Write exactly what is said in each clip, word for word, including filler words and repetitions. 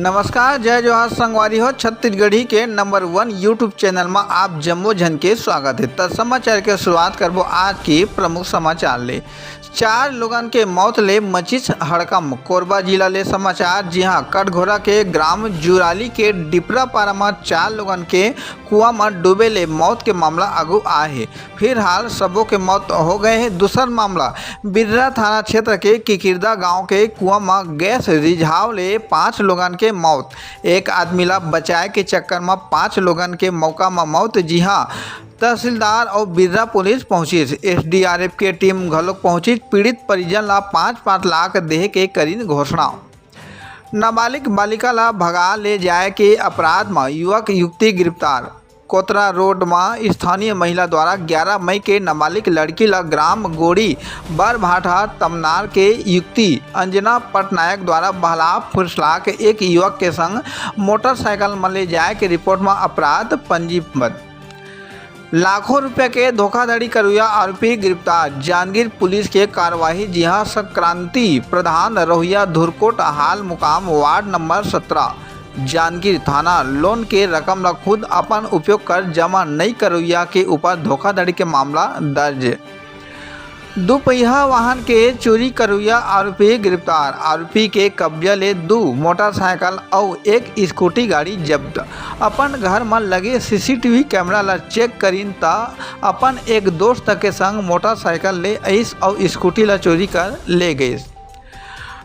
नमस्कार, जय जोहार संगवारी हो। छत्तीसगढ़ी के नंबर वन YouTube चैनल म आप जम्मो झन के स्वागत हे। त समाचार के शुरुआत करबो आज के प्रमुख समाचार ले। चार लोगन के मौत ले मचिस हड़कंप। कोरबा जिला ले समाचार, जिहां कटघोरा के ग्राम जुराली के डिपरापारा म चार लोगन के कुआं म डूबे ले मौत के मामला आगू आए हे। फिलहाल सबो के मौत हो गए हे। दूसर मामला, बिर्रा थाना क्षेत्र के किकिरदा गांव के कुआं म गैस रिझाव ले पांच लोगन के मौत। एक आदमी ला बचाए के चक्कर म पांच लोगन के मौका म मौत। जिहां तहसीलदार अउ बिर्रा पुलिस पहुंचिस, एसडीआरएफ के टीम घलोक पहुंचिस। पीड़ित परिजन ला पाँच पाँच लाख देहे के करिन घोषणा। नाबालिग बालिका ला भगा ले जाए के अपराध म युवक युवती गिरफ्तार। कोतरा रोड म स्थानीय महिला द्वारा ग्यारह मई के नाबालिग लड़की ला ग्राम गोड़ी बरभाठा तमनार के युवती अंजना पटनायक द्वारा बहला फुसला के एक युवक के संग मोटरसाइकिल म ले जाए के रिपोर्ट म अपराध पंजीबद्ध। लाखों रुपया के धोखाधड़ी करुया आरोपी गिरफ्तार, जांजगीर पुलिस के कार्रवाई। जिहां संक्रांति प्रधान रहुया धुरकोट हाल मुकाम वार्ड नंबर सत्रह जांजगीर थाना लोन के रकम ला खुद अपन उपयोग कर जमा नई करुया के ऊपर धोखाधड़ी के मामला दर्ज। दुपहिया वाहन के चोरी करुया आरोपी गिरफ्तार, आरोपी के कब्जा ले दू मोटरसाइकिल अउ एक स्कूटी गाड़ी जब्त। अपन घर म लगे सीसीटीवी कैमरा ला चेक करिन त अपन एक दोस्त के संग मोटरसाइकिल ले आइस अउ स्कूटी ला चोरी कर ले गइस।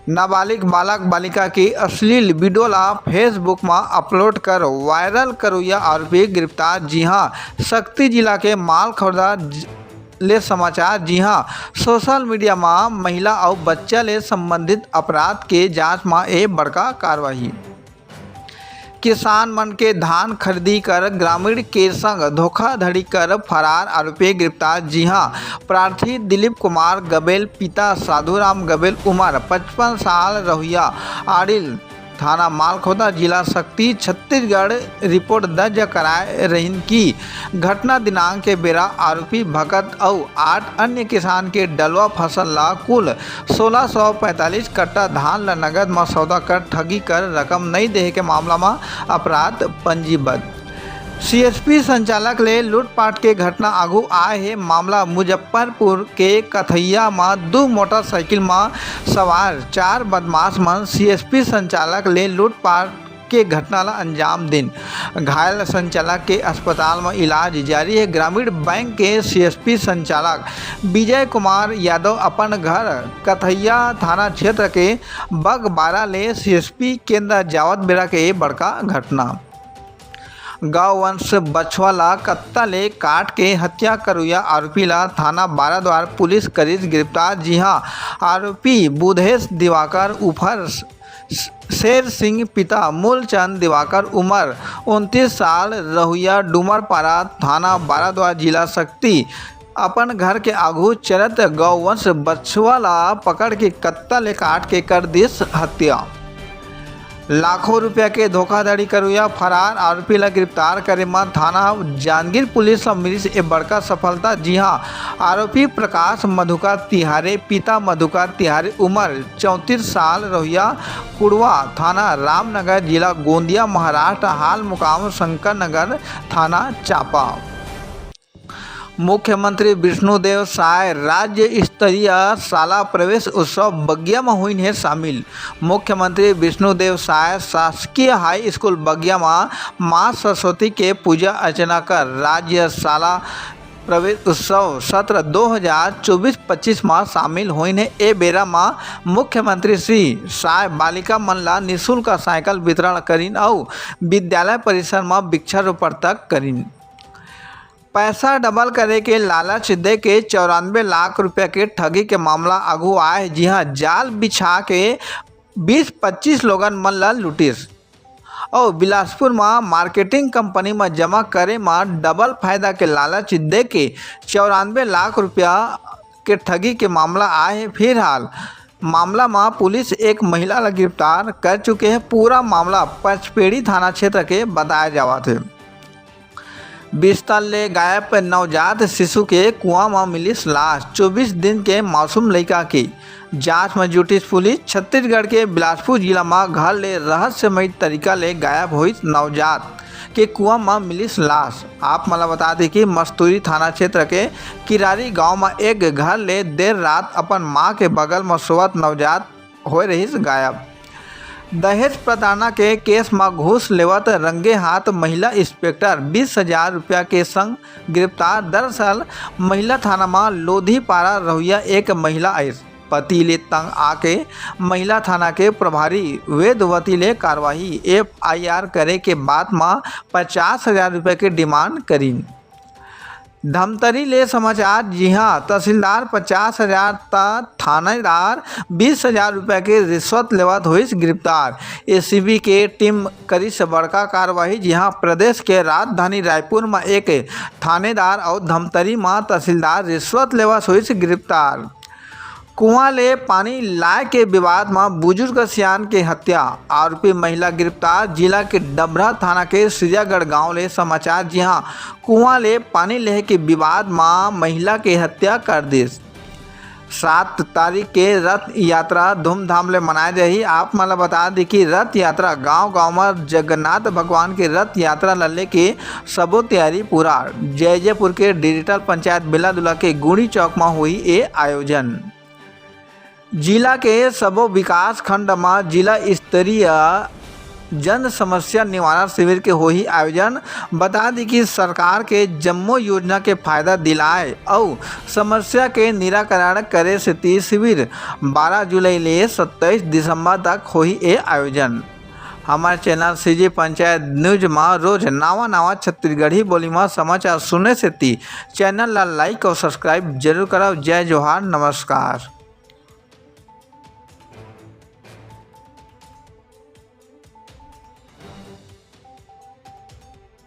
नाबालिग बालक बालिका के अश्लील वीडियो ला Facebook म अपलोड कर वायरल करुया आरोपी गिरफ्तार। जिहां सक्ती जिला के मालखौदा ज-, ले समाचार, जिहां सोशल मीडिया म महिला अउ बच्चा ले संबंधित अपराध के जांच म ए बड़का कार्रवाई। किसान मन के धान खरीदी कर ग्रामीण के संग धोखाधड़ी कर फरार आरोपी गिरफ्तार। जिहां प्रार्थी दिलीप कुमार गबेल, पिता साधुराम गबेल, उम्र पचपन साल, रहुया आड़िल थाना मालखोदा, जिला सक्ती, छत्तीसगढ़ रिपोर्ट दर्ज कराए रहिन कि घटना दिनांक के बेरा आरोपी भगत अउ आठ अन्य किसान के डलवा फसल ला कुल सोलह सौ पैंतालीस कट्टा धान ला नगद म सौदा कर ठगी कर रकम नइ देहे के मामला म अपराध पंजीबद्ध। सीएसपी संचालक ले लूटपाट के घटना आगू आए हे मामला। मुजफ्फरपुर के कथैया म दू मोटरसाइकिल म सवार चार बदमाश मन सीएसपी संचालक ले लूटपाट के घटना ला अंजाम दिन। घायल संचालक के अस्पताल म इलाज जारी हे। ग्रामीण बैंक के सीएसपी संचालक विजय कुमार यादव अपन घर कथैया थाना क्षेत्र के बगबारा ले सीएसपी केंद्र जावत बेरा के बड़का घटना। गौवंश बछवा ला कत्ता ले काट के हत्या करुया आरोपी ला थाना बाराद्वार पुलिस करिस गिरफ्तार। जिहां आरोपी बुधेश दिवाकर उफर शेर सिंह, पिता मूलचंद दिवाकर, उम्र उनतीस साल, रहुया डूमरपारा, थाना बाराद्वार, जिला सक्ती, अपन घर के आगू चरत गौवंश बछवा ला पकड़ के कत्ता ले काट के कर दिस हत्या। लाखों रुपया के धोखाधड़ी करुया फरार आरोपी ला गिरफ्तार करे म थाना जांजगीर पुलिस ला मिलिस ए बड़का सफलता। जिहां आरोपी प्रकाश मधुकर तिहारे, पिता मधुकर तिहारे, उम्र चौंतीस साल, रहुया कुड़वा, थाना रामनगर, जिला गोंदिया, महाराष्ट्र, हाल मुकाम शंकर नगर, थाना चांपा। मुख्यमंत्री विष्णुदेव साय राज्य स्तरीय शाला प्रवेश उत्सव बगिया म होइन हे शामिल। मुख्यमंत्री विष्णुदेव साय शासकीय हाई स्कूल बगिया म मां सरस्वती के पूजा अर्चना कर राज्य शाला प्रवेश उत्सव सत्र दो हज़ार चौबीस पच्चीस म शामिल होइन हे। ए बेरा म मुख्यमंत्री श्री साय बालिका मन ला निशुल्क साइकिल वितरण करिन अउ विद्यालय परिसर म वृक्षारोपण तक करिन। पैसा डबल करे के लालच दे के चौरानबे लाख रुपया के ठगी के मामला आगू आए, जिहां जाल बिछा के बीस पच्चीस लोगन मन ला लूटिस। अउ बिलासपुर म मार्केटिंग कंपनी म जमा करे म डबल फायदा के लालच दे के चौरानबे लाख रुपया के ठगी के मामला आए हे। फिलहाल मामला म पुलिस एक महिला ला गिरफ्तार कर चुके हे। पूरा मामला पचपेड़ी थाना क्षेत्र के बताए जावत हे। बिस्तर ले गायब नवजात शिशु के कुआं म मिलिस लाश। चौबीस दिन के मासूम लइका के जांच म जुटिस पुलिस। छत्तीसगढ़ के बिलासपुर जिला म घर ले रहस्यमयी तरीका ले गायब होइस नवजात, के कुआं म मिलिस लाश। आप मन ल बता दें कि मस्तूरी थाना क्षेत्र के किरारी गांव म एक घर ले देर रात अपन मां के बगल म सोवत नवजात होए रहिस गायब। दहेज प्रताड़ना के केस म घूस लेवत रंगे हाथ महिला इंस्पेक्टर, बीस हजार रुपया के संग गिरफ्तार। दरअसल महिला थाना म लोधीपारा रहुइया एक महिला आइस। पति ले तंग आके महिला थाना के प्रभारी वेदवती ले कार्रवाई, एफआईआर करे के बाद म पचास हजार रुपया के डिमांड करिन। धमतरी ले समाचार, जिहां तहसीलदार पचास हजार त थानेदार बीस हजार रुपया के रिश्वत लेवत होइस गिरफ्तार। एसीबी के टीम करिस बड़का कार्रवाई, जिहां प्रदेश के राजधानी रायपुर म एक थानेदार अउ धमतरी म तहसीलदार रिश्वत लेवत होइस गिरफ्तार। कुआं ले पानी लाए के विवाद म बुजुर्ग सियान के हत्या, आरोपी महिला गिरफ्तार। जिला के डभरा थाना के सिरियागढ़ गांव ले समाचार, जिहां कुआं ले पानी लेहे के विवाद म महिला के हत्या कर दिस। सात तारीख के रथ यात्रा धूमधाम ले मनाए जाही। आप मन ल बता दी कि रथ यात्रा गांव-गांव म जगन्नाथ भगवान के रथ यात्रा ल लेके सबो तैयारी पूरा। जैजैपुर के डिजिटल पंचायत बेलादुला के गुड़ी चौक म होही ए आयोजन। जिला के सबो विकास खंड म जिला स्तरीय जन समस्या निवारण शिविर के होही आयोजन। बता दी कि सरकार के जम्मो योजना के फायदा दिलाए अउ समस्या के निराकरण करे सेती शिविर बारह जुलाई ले सत्ताईस दिसंबर तक होही ए आयोजन। हमर चैनल सीजी पंचायत न्यूज म रोज नावा नावा छत्तीसगढ़ी बोली म समाचार सुने सेती चैनल ला लाइक अउ सब्सक्राइब जरूर करव। जय जोहार, नमस्कार।